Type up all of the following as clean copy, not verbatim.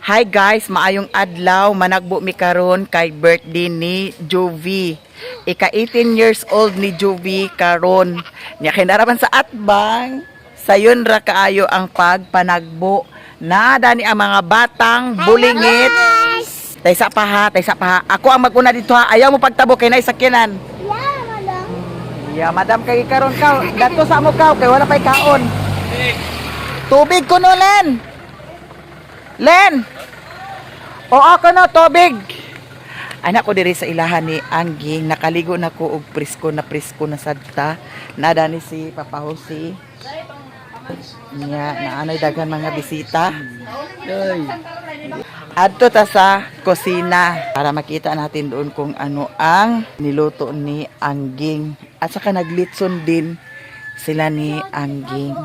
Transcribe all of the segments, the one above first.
Hi guys, maayong adlaw, managbo mi karon kay birthday ni Juvie. Ika 18 years old ni Juvie karon. Nya kay naraman sa atbang. Sayon ra kaayo ang pagpanagbo. Na dani ang mga batang bulingit. Taysa pa ha, taysa pa ha. Ako ang maguna dito ha. Ayaw mo pagtabo kay naay sakyanan. Yeah, madam. Yeah, madam, kay karon ka. Dato sa mo ka kay wala pay kaon. Tubig ko no, Len. Len. Oo ko no, tubig. Anak ko diri sa ilahan ni Angging, nakaligo na ko og presko na sadta. Nada ni si Papa Jose. Nya, naanay daghan mga bisita. Adto ta sa kusina para makita natin doon kung ano ang niluto ni Angging. At saka naglitson din sila ni Angging.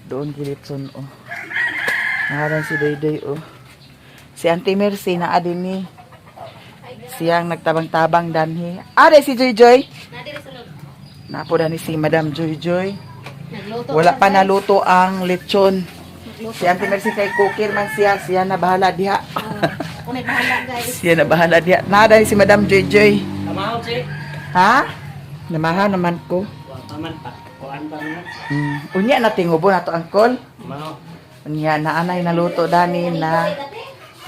Doon gilitson oh. Naharan si Doydoy oh. Si Auntie Mercy naa din ni. Siyang nagtabang-tabang danhi. Are si Joy Joy. Napo dani si Madam Joy Joy. Wala pa naluto ang lechon. Si Auntie Mercy kay cooker man siya, siya na bahala diha. Unay bahala, guys. Siya na bahala diha. Nada si Madam Joy Joy. Tamaw si. Ha? Namaha naman ko. Wa pa. Kuan pa naman. Unya na tingubo na to, angkol. Mao. Unya na anay naluto dani na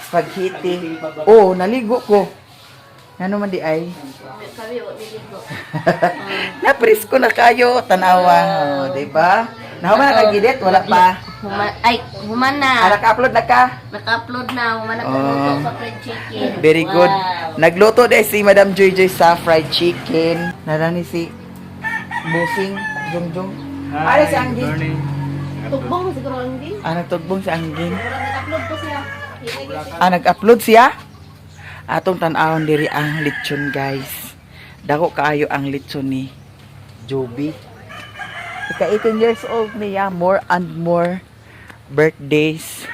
spaghetti. Oh, naligo ko. Ano man di ay? Kami wa niligo. Napresko na kayo, tanawa. Oh, di ba? Nahuman na kagidit, wala pa. Human, ay, human Ah, na. naka-upload na ka? Naka-upload na. Human na kaluto sa fried chicken. Very good. Wow. Nagluto dahil si Madam Joy Joy sa fried chicken. Narani si Busing Jungjung. Ano si Angging? Tugbong siguro ang di. Ah, nagtugbong si Angging. Nag-upload ko siya. Ah, nag-upload siya? Atong tan-awon diri ang lechon, guys. Dako kaayo ang lechon ni Joby. Ika 18 years old niya, more and more birthdays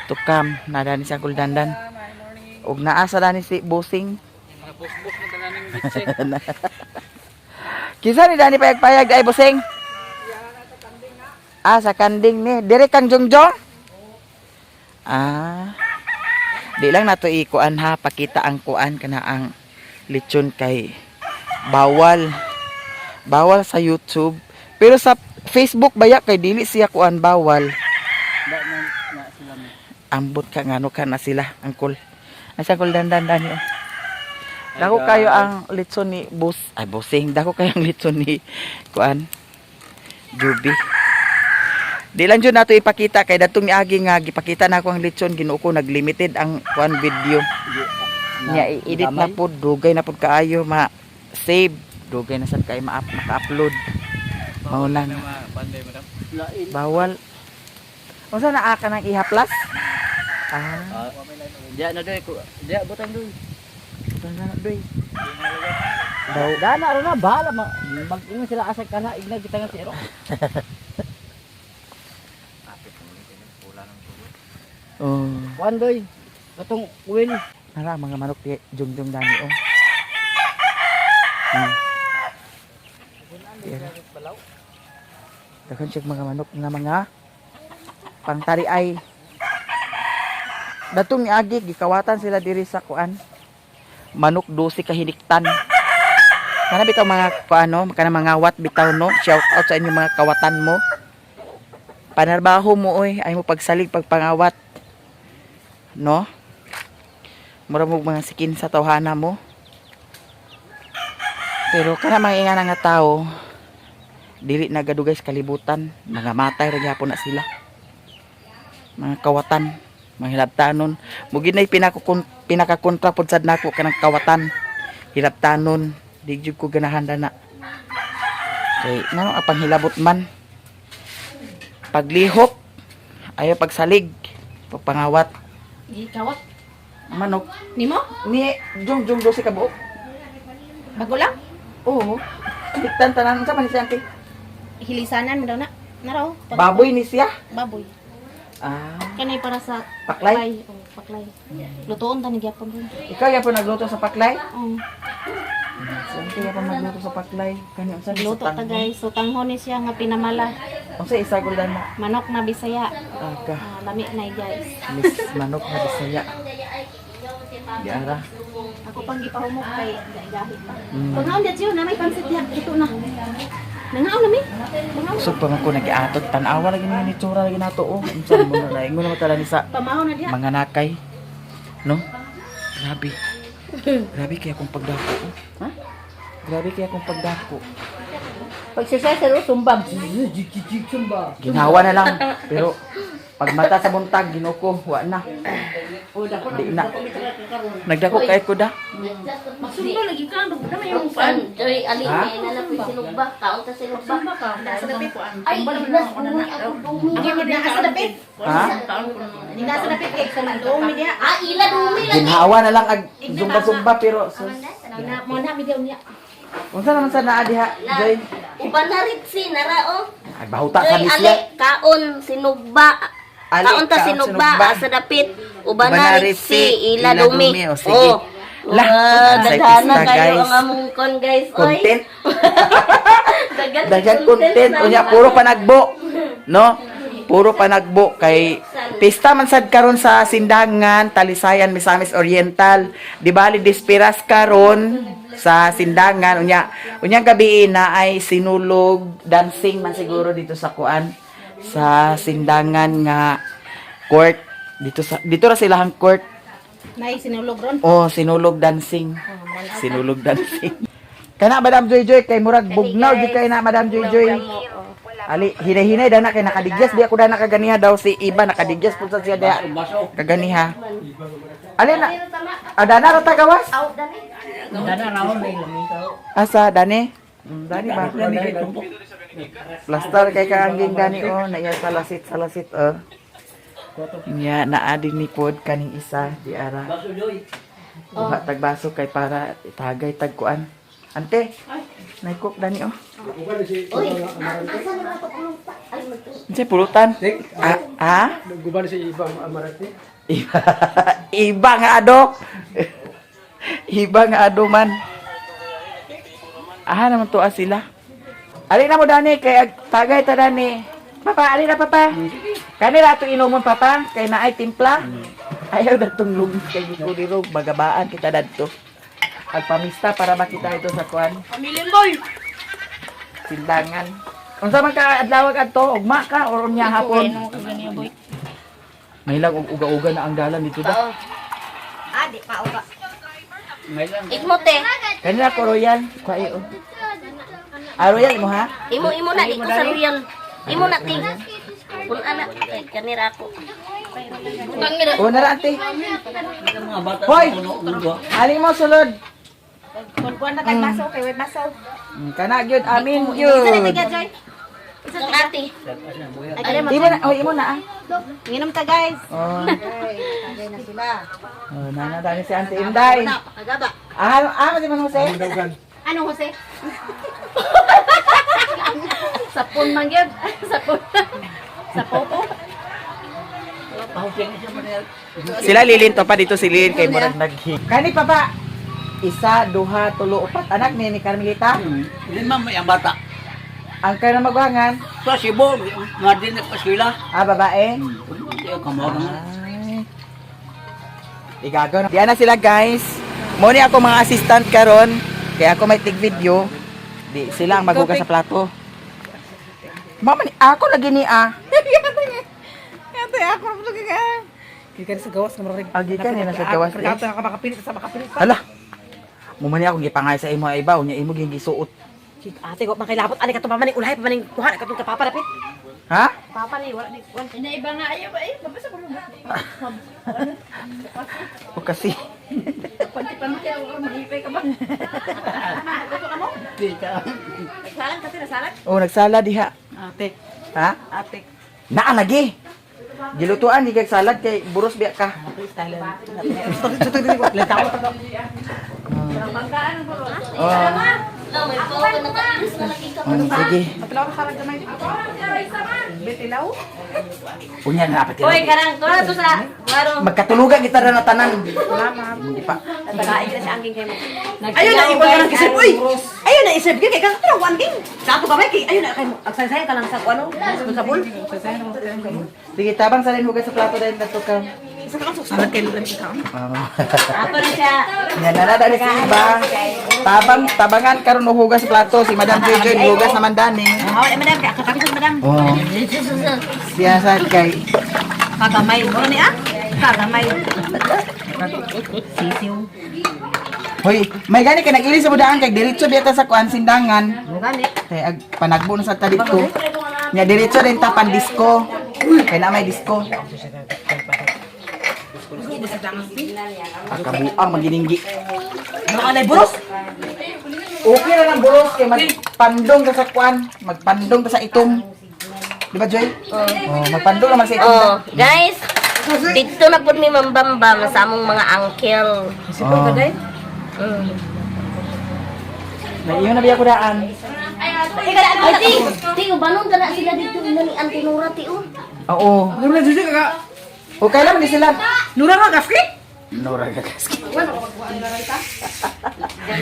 to come. Nadani si Uncle Dandan. Og naa sa dani si Busing. Mga busbos na tanan ning bitse. Kinsa ni Dani payag-payag ay Busing? Ah, sa kanding ni. Dire kang Jongjong? Ah. Di lang nato ikuan ha, pakita ang kuan kana ang lechon kay bawal. Bawal sa YouTube. Pero sa Facebook baya kay dili siya kuan bawal. Da na na sila mo. Ambot ka ngano ka na sila, angkol. Asa angkol dandan dani oh. Dako kayo ang litson ni Bus, ay Busing, dako kayo ang litson ni kuan Juby. Di lang jud nato ipakita kay datong niagi nga gipakita na ako ang litson, Ginoo ko, naglimited ang kuan video. Nya i-edit na pud, dugay na pud kaayo ma save, dugay na sad kay ma maka-upload. Mao lang. Panday madam. Bawal. Unsa na ka ng ihaplas? Ah, Diya na doy ko. Diya butang doy. unsa na doy? Daw Dana ra na bahala ma. Mag-ingon sila asa kana igna kita nga siro. Oh. Kuan doy. Katong will. Nara mga manok di jungjung dani oh. Tira. Daghan siya mga manok nga mga pangtari ay. Datong niagi gikawatan sila diri sa kuan. Manok 12 ka hiniktan. Kana bitaw mga kuano, kana mga wat bitaw no. Shout out sa inyong mga kawatan mo. Panarbaho mo oy, ay mo pagsalig pagpangawat. No? Mura mo mga sikin sa tawhana mo. Pero kana mga ingana nga tao, dili na gadugay sa kalibutan, mga matay ra gyapon na sila. Mga kawatan, mga hilabtanon. Mugid nay pinakakontra pod sad nako kanang kawatan. Hilabtanon, di jud ko ganahan na. Kay ngano ang panghilabot man? Paglihok, ayaw pagsalig, pagpangawat, Gikawat. manok. Nimo? Ni Jung Jung 12 ka buok. Bago lang? Oo. Hiliktan tanan unsa man ni siya ante? Hilisanan mo daw na. Naraw. Baboy ni siya. Baboy. Ah, Kanay para sa paklay. Oh, paklay. Lutoon ta ni gyapon ron. Ikaw yan po nagluto sa paklay? Oh. Saan kaya pa magluto sa paklay? Kani unsa ni Luto sa ta tanghon? guys. So tanghon ni siya nga pinamala. Unsa isagol na? Manok na Bisaya. Aga. Ah, lami na guys. Miss Manok na Bisaya. Diara. Ako pang gipahumok kay gahi pa. Mm. Pagnaon dyan siyo na may pansit diha ito na. Nangaon na mi. Nangaon. Kusog pa man ko nagiatot tan-awa lagi ni itsura lagi nato oh. Unsa mo na laingon naman tala ni sa Pamahaw na diha. mga nakay. No? Grabe. Grabe kaya akong pagdako. Oh. Ha? Grabe kaya akong pagdako. Pag si Cesar, oh, sumbag. Sumba. Ginawa na lang. Pero pag mata sa buntag, ginuko, wa na. Oh, dako Di na. Nagdako kay ko da. Magsumba lagi ka na may Ang Joy, ali, Ha? may nalap yung sinugba. Kaon ta sinugba. Sa dapit. Ay, inas, umuwi ako dumi. Naa sa dapit. Ha? Naa sa dapit kay sa dumi diha. Ah, ila dumi lagi. Ginhawa na lang ag zumba-zumba pero sus. Na mo na mi diha niya. Unsa naman sa naa diha, Joy? Uban na ritsi, nara oh. Ay bahuta sa Joy, ali, misya. kaon, sinugba. Ali, Kaon ta kaon, sinugba, sinugba. asa dapit. Uban Uban na na ritsi, ritsi, ila dumi. O, sige. Oh. Lah, Lah, sa daghana pista, kayo guys. ang among kon guys. Oy. Content. Daghan Daghan content sa unya mga- puro panagbo. No? Puro panagbo kay pista man sad karon sa Sindangan, Talisayan, Misamis Oriental. Di bali dispiras karon sa Sindangan unya unya gabi na ay sinulog dancing man siguro dito sa kuan sa Sindangan nga court dito sa dito ra silahang court. Nay sinulog ron. Oh, sinulog dancing. Sinulog dancing. Kana Madam Joy Joy kay murag bugnaw jud kay na Madam Joy Joy. Ali hinay-hinay dana kay nakadigyas di ako dana kaganiha daw si Iba nakadigyas pud sa siya diha. Baso. Kaganiha. Ali na. Adana ra tagawas? Dana raon may lami tao. Asa dani? Dani ba? Plaster kay kaangging dani oh, naiya salasit salasit oh. Nya naa din ni pod kaning isa di ara. Baso, Joy. Buha tagbaso kay para tagay tagkuan. Ante, naikok dani oh. Uy, asa na ba ito? Ay, magtu- Unsay pulutan? Ah, ah? Guban si Ibang Amarante. Iba, iba nga ado. Iba nga ado man. Aha naman tuwa sila. Ali na mo dani kay tagay ta dani. Papa, ali na papa. Kanila ato inumon papa kay naay timpla. Ayaw datong lugit kay gikulirog bagabaan kita dadto. Agpamista para makita ito sa kuan. Pamilyan boy. Sindangan. Unsa man ka adlaw adto ugma ka or unya hapon? May lang og uga-uga na ang dalan dito da. Oo. Ah, di pa uga. May lang. Imo te. Kanila ko royal, kuai oh. Ah, royal mo ha? Imo imo na di ko sa royal. Imo na ti. Kun ana kay kanira ako. O nara ante. Mga bata Hoy! sa puno, mundo. Ali mo sulod. Kun kuan na tag baso kay way baso. Kana gyud amin Isa na gyud. tiga Joy. Isa Kang ate. Ay kare Imo na, oh, imo na ah. Nginom ta guys. Oh. Tagay na sila. Oh, nana dani si Ante Inday. Kagaba. Ah, ah, si Man Jose. Ano Jose? Sapon man gyud. Sapon. Sa popo. Pahusing siya man niya. Sila lilin to pa dito si Lilin kay murag naghi. Kani pa ba? Isa, duha, tulo, upat anak ni ni Carmelita. Lima may ang bata. Ang kay na magwangan, Sa Cebu, nga din na paskwila. ah babae. Hindi ako kamaw na. Ay. Igagaw na. Diyan na sila guys. Mo ni ako mga assistant karon. Kaya ako may tig video. Di sila ang maghugas sa plato. Mama ni ako lagi ni ah. Ate ako na ka. Gikan sa gawas nga murag. Ah, gikan ni na sa gawas, eh. Kato ka makapilit sa makapilit. Hala. Mo man ni akong gipangay sa imo ay iba unya imo gyud gisuot. Ate ko makilabot ani kato pa man ulahi pa man kuha katong kapapa dapit. Ha? Papa ni wala ni kuan. Ina iba nga ayo ba eh mabasa ko lang. O kasi Panti pa mo kaya mahipay ka ba? Gusto ka mo? Nagsalan kasi nasalan. oh nagsala diha. Ate, Ha? ate. Naa lagi. Gilutuan di kay salad kay buros biya ka. Style. Ito dito. Oh. Wala, may power naka-ilis na lagi ka. Sige. Patilaw na karag gamay. Bitilaw? Unya na pati. Hoy, karang tuwa to sa klaro. Magkatulugan kita na tanan. Hindi pa. Tagain na siya angking kay mo. Ayun na ikaw na kisip uy. Ayun na isip kay kay ka wan king. Sa ato gamay kay ayun na kay agsaysay ka lang sa ano, sa sabon. Sige, tabang sa hugas sa plato dahil nato ka. Isa ka kang kay lulan ka. Oh. Ato na siya. Yan na na dali si Iba. Tabang tabangan karon og hugas sa plato si Madam Jojo hugas naman dani. Hawa madam kay ako kami sa madam. Oh. Siya sa kay Kagamay mo ni ah. Kagamay. Sisiw. Hoy, may gani kay nag-ilis sa budaan kay diretso biyata sa kuan sindangan. Gani. Kay ag panagbo na sa ta dito. Nya diretso din ta pan disco. Kay na may disco. Akabuang magininggi. Ano ka buros? Okay ra lang buros kay magpandong ka sa kuan, magpandong ka sa itom. Di ba, Joy? Oh, magpandong naman sa itom. Oh, guys, dito na po ni Ma'am Bambam sa among mga uncle. Oh. Naiyon na biya ko daan. Ay, ti, ti, ubanon na sila dito ina ni Auntie Nora, ti, oh. Oo. Nura na ka. Okay lang ni sila. Nura ka kaski? Nora ka kaski.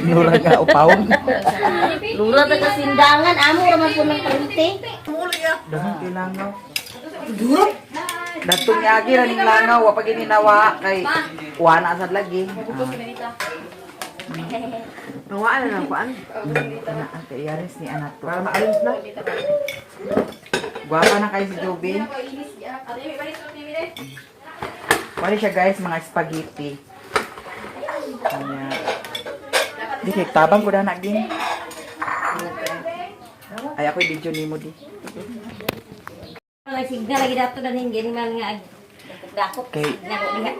Nora ka upawon. Nora taga sindangan, amo raman po ng parente. Dahon kay langaw. Datong yagi ra ning langaw wa pa gini nawa kay wa na sad lagi. Nawaan na lang kuan. Ana ang kay Yaris ni anak to. Para maalis na. Gwapa na kayo si Joby. Wala siya guys, mga spaghetti. Kanya. Di kay tabang ko na gin. Ay ako video nimo di. Mga signal lagi dato na ning gini man nga dakop. Kay Nako diha.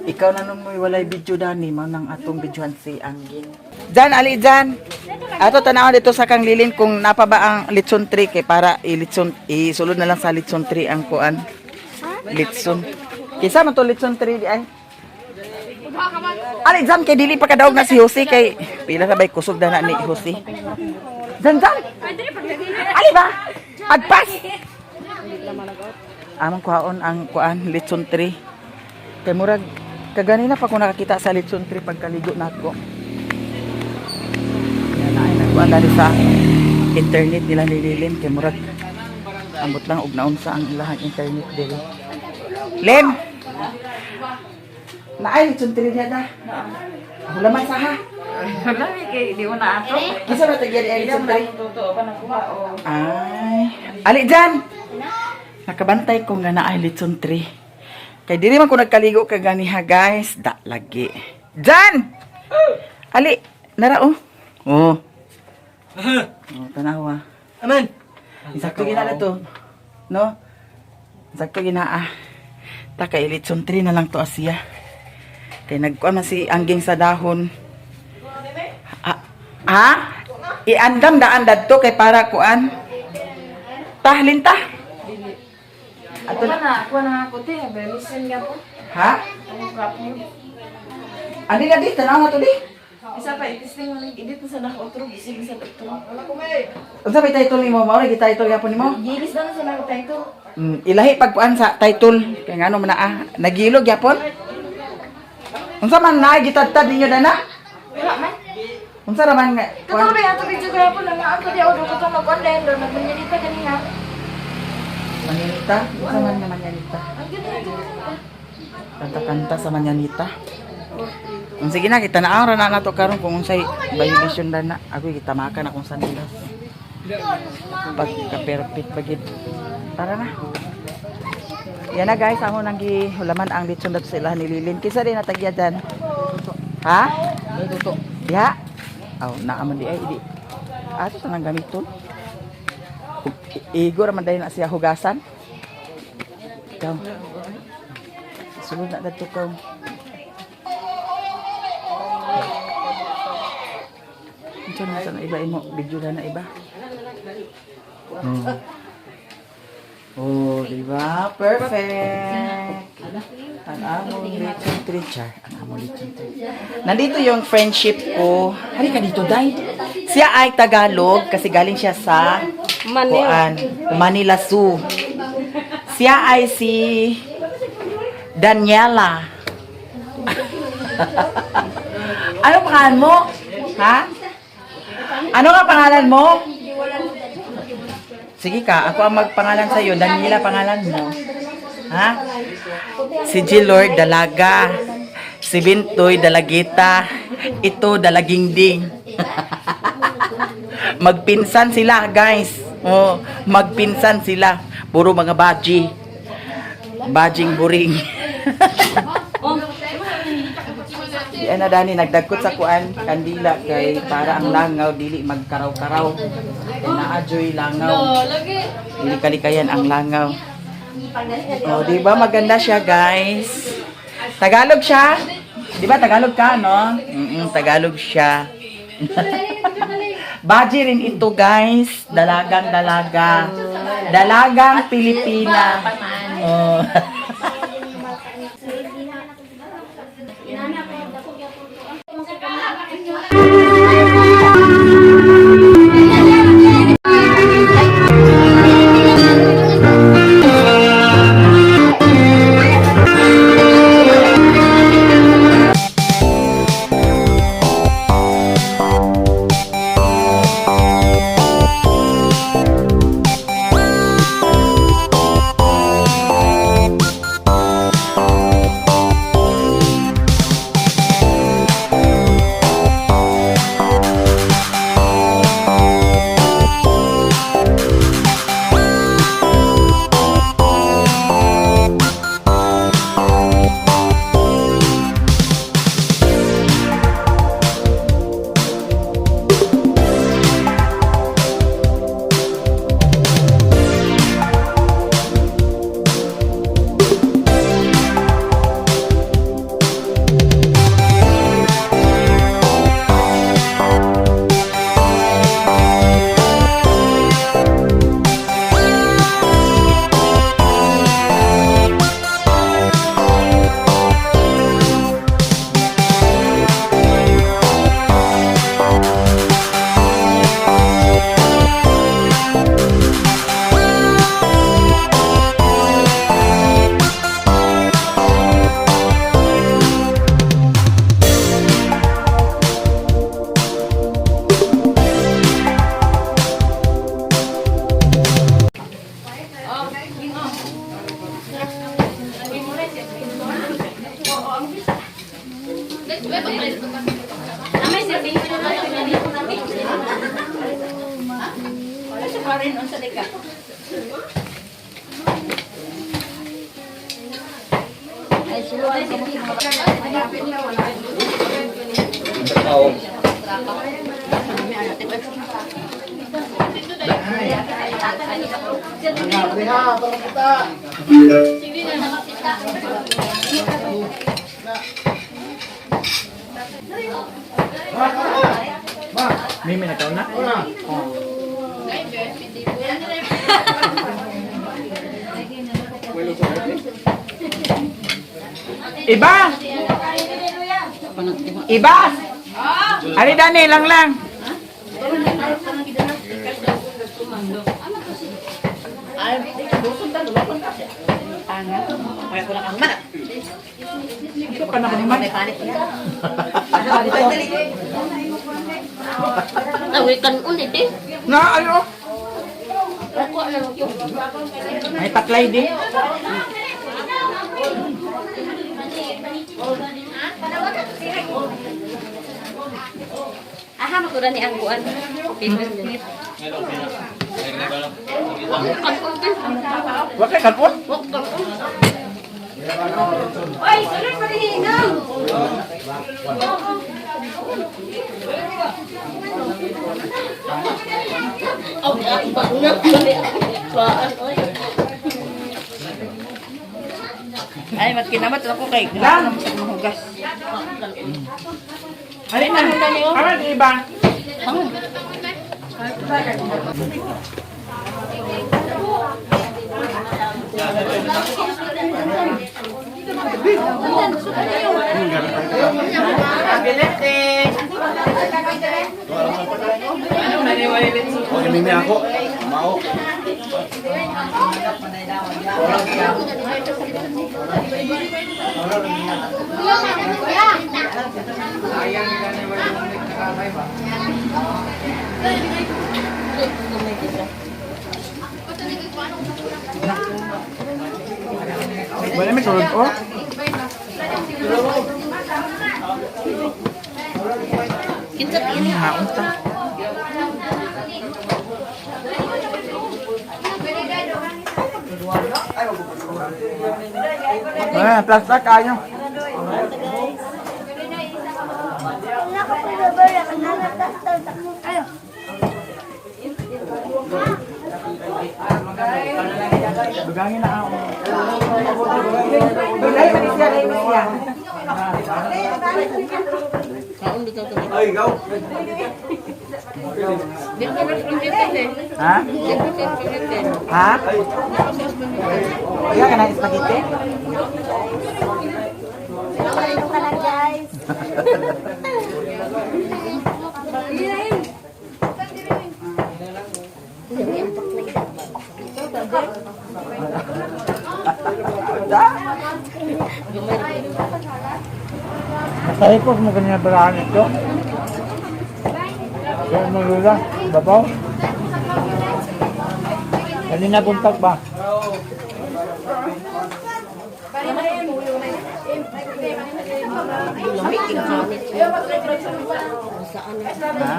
ikaw na nung mo'y walay video dani mao nang atong videohan si Anggin. Jan ali jan. Ato tanaw dito sa kang lilin kung napa ba ang litson tree kay para ilitson isulod na lang sa litson tree ang kuan. Litson. Kisa man to litson tree di ay. Ali jan kay dili pa kadaog na si Jose kay pila sa bay kusog na ni Jose. Jan jan. Ali ba? Agpas. Among kuhaon ang kuan litson tree. Kay murag kaganina pa ko nakakita sa litson tree pagkaligo nako. Yan ay nagkuan dali sa internet nila nililin kay murag ambot lang og naunsa ang ilahang internet dili. Lim. Naay litson tree diha da. Hulaman sa ha. Wala kay di mo na ato. Kinsa ba tagya di ay litson tree? Totoo pa nakuha o. Ay, ali dyan! Nakabantay ko nga na ay litson tree. Kay dili man ko nagkaligo kay ganiha guys, da lagi. Jan! Ali, nara oh. Oh. Oh, tanawa. Aman. Sakto gina na to. No? Sakto gina ah. Ta kay litson tree na lang to asiya. Kay nagkuan man si angging sa dahon. Ah, ha? Iandam daan dadto kay para kuan. Tahlin ta. Ato na. na, kuha na ako te. Berlisen nga po. Ha? Ani na di tanaw na to di. Isa pa, itisting mo lang. Edit na sa naka-otro. Gising sa otro. Unsa may title nimo? Mao ra title gyapon nimo? Gilis na sa naka-title. Ilahi pagkuan sa title kay ngano man na ah. Nagilog gyapon. Unsa man na gitadtad ninyo dana? Wala man. Unsa ra man nga kuan? Totoo ba yung ato video gapon lang nga ako di ako ko to mag-online doon nagmanyanita kanina. Manyanita? Unsa man nga manyanita? Ang ganda ito. Kanta-kanta sa manyanita. Sige na kita na ra na nato karon kung unsay violation dana. Ako kita makan akong sandilas. Pagka perfect pagid. Tara na. Yan na guys, ako nang gihulaman ang litson dato sa ilahan ni Lilin. Kisa din natagya dyan. Ha? Tuto. Ya. Aw, naaman di ay di. Ato tanang gamiton. Igo ra man dahil na siya hugasan. Ikaw. Sulod na dadto ka. Unsa na sa iba imo video na iba. Oh, di ba? Perfect. Ang among lechon tree, char. Ang among lechon tree. Nandito yung friendship ko. Halika dito, Day. Siya ay Tagalog kasi galing siya sa Manila, Kuan, Manila Zoo. Siya ay si Daniela. Ano pangalan mo? Ha? Ano nga pangalan mo? Sige ka, ako ang magpangalan sa'yo. Daniela pangalan mo. Ha? Si Gilord, dalaga. Si Bintoy, dalagita. Ito, dalagingding. Magpinsan sila, guys. Oh, magpinsan sila. Puro mga baji. Bajing buring. Di ana dani nagdagkot sa kuan kandila kay para ang langaw dili magkaraw-karaw. Kay naa joy langaw. Dili kalikayan ang langaw. Oh, di ba maganda siya, guys? Tagalog siya? Di ba Tagalog ka, no? Tagalog siya. Baji rin ito, guys. Dalagang dalaga. Dalagang Pilipina. Oh. May nagkaon na? Iba! Iba! Ali Dani, lang lang. Awi kan ulit eh. Na, ano? Ako na lang yung. May paklay din. Aha, makura ni ang kuan. Wa kay kalpon. Ay, sunod pa rin hingaw. Oh, ang bangat kami. Kuan, oy. Ay, magkinamat ako kay Lang. sa mahugas. Ali na. Ano di ba? O, mimi ako. Mao. Wala may sulod oh. Kinsa ti Haon ta. Ah, plastic kayo. Dugangin na ako. Dugay, manisya, manisya. Ay, ikaw. Ha? Ha? Kaya ka na spaghetti? Ka lang, guys. Natalipos mo kanina barahan ito. Kaya mo lula, babaw. Kanina buntag ba? Ha?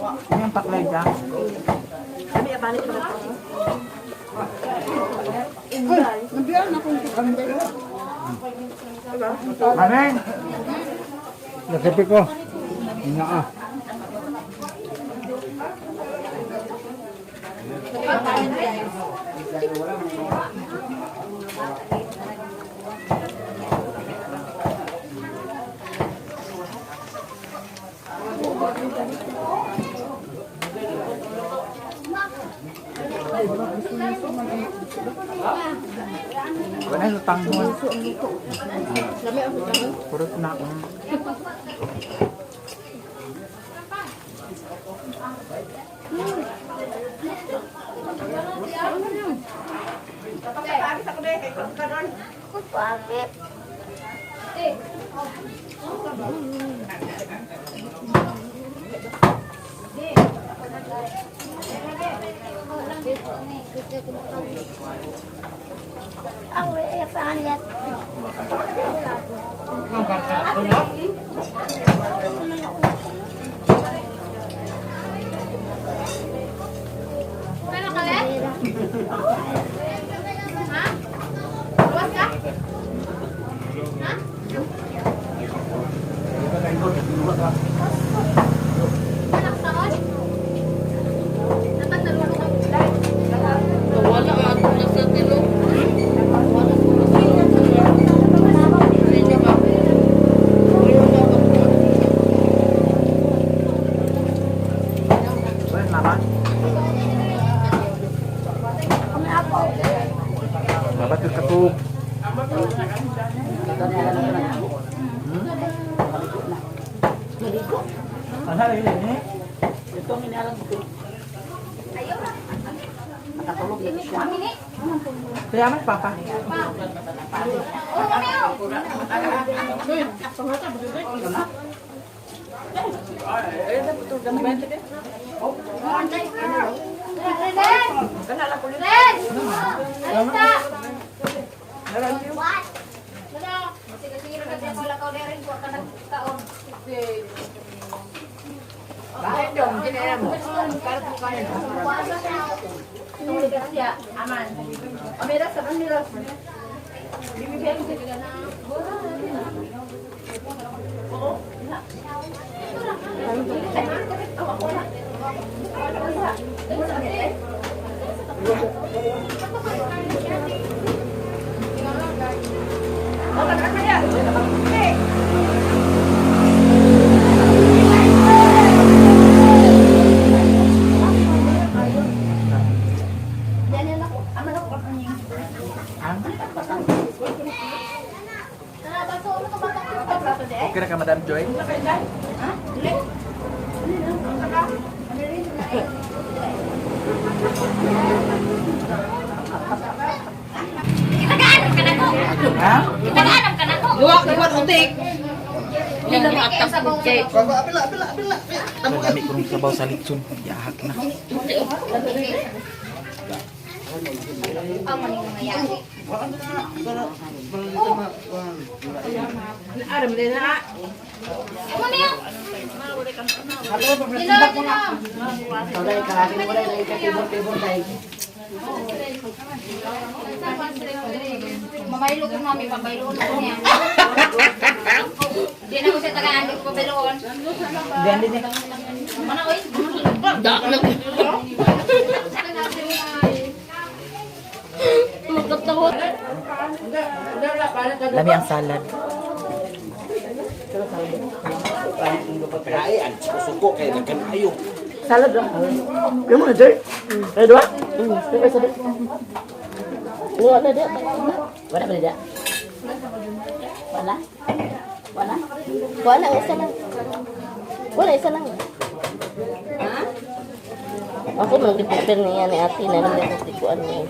Ano yung paklay ka? Maneng! Nasipi ko. Ina ah. Wala sa tanghon. Purot na ako. Ang pangalit. Wala ang atong nasa tilo. Wala, mama. Babat yung katog. Ano lagi ni? Ito ang inalang ko. Nakatulog na siya. Kaya man papa. Okay na ka, Madam Joy? Itagaan ka na ko. Ha? Itagaan ka na ko. Yung atak ko, Jay. Dami ko nung sabaw sa litson. Yahak na. Ang maning mga yan. Ano niya? Mamaylo ko mami, pabayloon ko niya. Di na ko siya tagaan, di ko pabayloon. Gani niya. Mana oy? Da na. Lami ang salad. Ay, ang suko kay daghan ayo. Salad lang. Kaya mo na, Joy? Kaya diba? Wala na Wala ba dia? Wala? Wala? Wala, isa lang. Wala, isa lang. Ako nang giprepare niya ni ate na naman ako tikuan niya.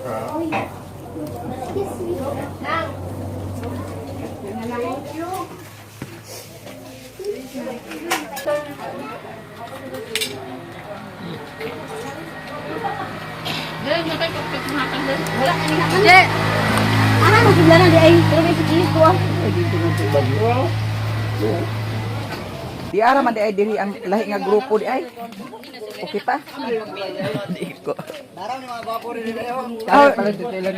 Wala. Ana mo sila na di ay pero may sikili ko ah. Di ara man di ay diri ang lahi nga grupo di ay. Okay pa? Di ko. Ah,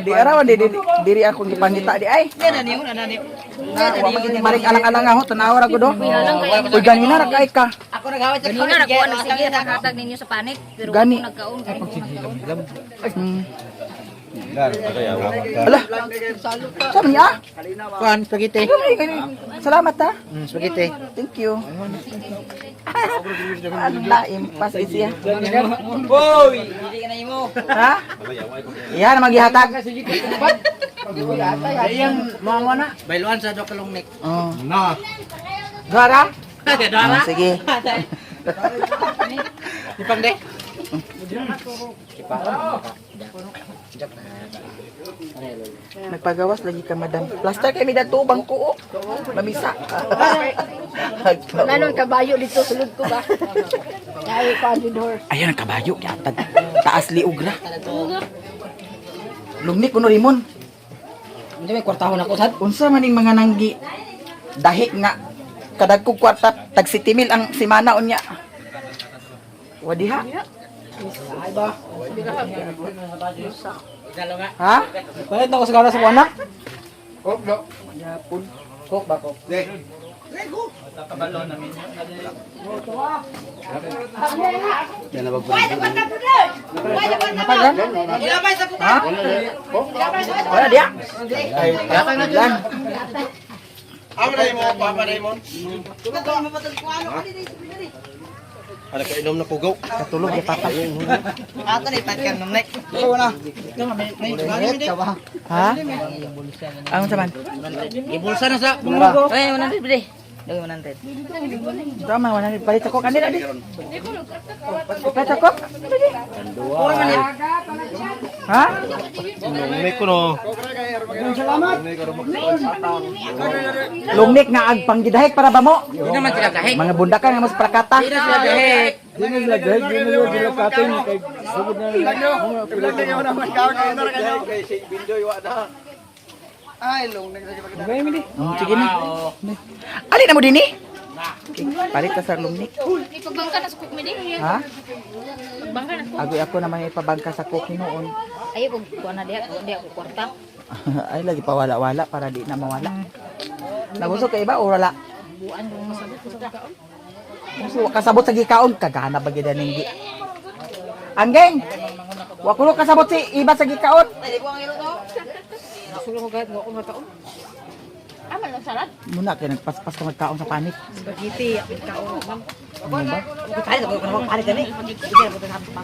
di ara man di diri akong gipangita di ay. Na wa man gid maring alang-alang ako tanaw ra gud. Uy ganina ra kay ka. Ganina ra ko ano sige nakatag ninyo sa panit pero Gani. ako nagkaon kay ko nagkaon. Ala. Sa niya? Kuan, spaghetti. Salamat ha. Spaghetti. Thank you. Ala, impas siya. Boy! Hindi ka na imo. Ha? Yan ang magihatag. Ayang mga na. Bailuan sa do kalungnik. Oh. Na. Dara? Oh, sige. Ipang de. Nagpagawas lagi ka, madam. Plaster kay mi dato bangko. Oh. Mamisa. Nanon kabayo dito sulod ko ba. Ay pa horse. Ayan ang kabayo, yatag. Taas liog ra. Lungni kuno rimon. Hindi may kwartahon ako sad. Unsa man ning mga nanggi dahik nga kadagkog kwarta tag 7 mil ang semana unya. Wadiha. Ha? Palit na ko sa sa anak. Kok, do. Yapon. Kok ba kok? Napagan? Ha? Wala dia. Ay, lan. Amo na imo, papa na imo. Ana ka inom na kugaw. Katulog ya papa. Ato na ipat kan nomnek. Ha? Ang saman? Ibulsa na sa bungo. Ay, 100 bre. Dagay 100. Tama, wala ni palit ako kanila di. Palit ako. Ha? Lungnik ko no. Lungnik nga ag panggidahek para ba mo? Di naman sila gahek. Mga bundakan nga mas prakata. Di na sila gahek. Di na sila gahig, di na sila katin. Kay sugod na Sige na. Ali na mo dinhi. Okay, palit ka sa lungnik. Ipagbangka na sa cook mi din. Ha? Pagbangka na ko. Agoy ako naman ipabangka sa cook noon. Ayo kung kuan na diha, di ako kwarta. Ay lagi pa wala-wala para di na mawala. Nabusog kay iba o wala? Buan ko masabot ko sa kaon. Busog kasabot sa gikaon kagana ba gid ning gi. Anggeng. Wa kuno kasabot si iba sa gikaon. Sulong ko kahit ngo ko makaon. Aman lang salad. Muna kay nagpaspas ka magkaon sa panik. Spaghetti, kaon. Ano ba? Panik ako, panik kami. Hindi na po.